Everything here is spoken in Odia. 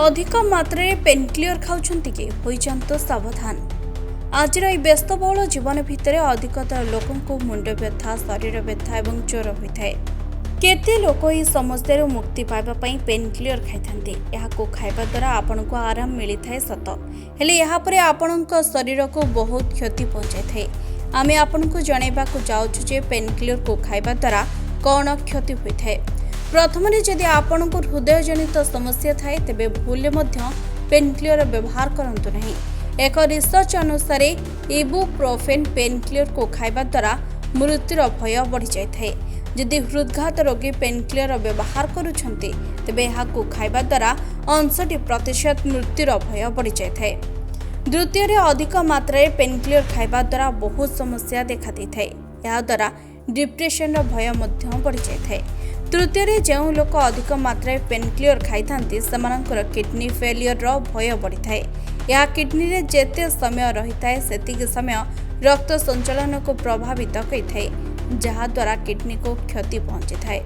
ଅଧିକ ମାତ୍ରାରେ ପେନ୍ କ୍ଲିୟର ଖାଉଛନ୍ତି କି? ହୋଇଯାଆନ୍ତୁ ସାବଧାନ। ଆଜିର ଏହି ବ୍ୟସ୍ତବହୁଳ ଜୀବନ ଭିତରେ ଅଧିକତର ଲୋକଙ୍କୁ ମୁଣ୍ଡବ୍ୟଥା, ଶରୀର ବ୍ୟଥା ଏବଂ ଜ୍ୱର ହୋଇଥାଏ। କେତେ ଲୋକ ଏହି ସମସ୍ୟାରୁ ମୁକ୍ତି ପାଇବା ପାଇଁ ପେନ୍ କ୍ଲିୟର ଖାଇଥାନ୍ତି। ଏହାକୁ ଖାଇବା ଦ୍ୱାରା ଆପଣଙ୍କୁ ଆରାମ ମିଳିଥାଏ ସତ, ହେଲେ ଏହାପରେ ଆପଣଙ୍କ ଶରୀରକୁ ବହୁତ କ୍ଷତି ପହଞ୍ଚାଇଥାଏ। ଆମେ ଆପଣଙ୍କୁ ଜଣାଇବାକୁ ଯାଉଛୁ ଯେ ପେନ୍ କ୍ଲିୟରକୁ ଖାଇବା ଦ୍ୱାରା କ'ଣ କ୍ଷତି ହୋଇଥାଏ। ପ୍ରଥମରେ, ଯଦି ଆପଣଙ୍କୁ ହୃଦୟଜନିତ ସମସ୍ୟା ଥାଏ, ତେବେ ଭୁଲରେ ମଧ୍ୟ ପେନ୍ କ୍ଲିୟର ବ୍ୟବହାର କରନ୍ତୁ ନାହିଁ। ଏକ ରିସର୍ଚ୍ଚ ଅନୁସାରେ ଇବୁପ୍ରୋଫେନ୍ ପେନ୍ କ୍ଲିୟରକୁ ଖାଇବା ଦ୍ୱାରା ମୃତ୍ୟୁର ଭୟ ବଢ଼ିଯାଇଥାଏ। ଯଦି ହୃଦଘାତ ରୋଗୀ ପେନ୍ କ୍ଲିୟର ବ୍ୟବହାର କରୁଛନ୍ତି, ତେବେ ଏହାକୁ ଖାଇବା ଦ୍ୱାରା 59% ମୃତ୍ୟୁର ଭୟ ବଢ଼ିଯାଇଥାଏ। ଦ୍ୱିତୀୟରେ, ଅଧିକ ମାତ୍ରାରେ ପେନ୍ କ୍ଲିୟର ଖାଇବା ଦ୍ୱାରା ବହୁତ ସମସ୍ୟା ଦେଖାଦେଇଥାଏ। ଏହାଦ୍ୱାରା ଡିପ୍ରେସନର ଭୟ ମଧ୍ୟ ବଢ଼ିଯାଇଥାଏ। ତୃତୀୟରେ, ଯେଉଁ ଲୋକ ଅଧିକ ମାତ୍ରାରେ ପେନ୍ କ୍ଲିୟର ଖାଇଥାନ୍ତି, ସେମାନଙ୍କର କିଡନୀ ଫେଲିୟରର ଭୟ ବଢ଼ିଥାଏ। ଏହା କିଡନୀରେ ଯେତେ ସମୟ ରହିଥାଏ, ସେତିକି ସମୟ ରକ୍ତ ସଞ୍ଚାଳନକୁ ପ୍ରଭାବିତ କରିଥାଏ, ଯାହାଦ୍ୱାରା କିଡନୀକୁ କ୍ଷତି ପହଞ୍ଚିଥାଏ।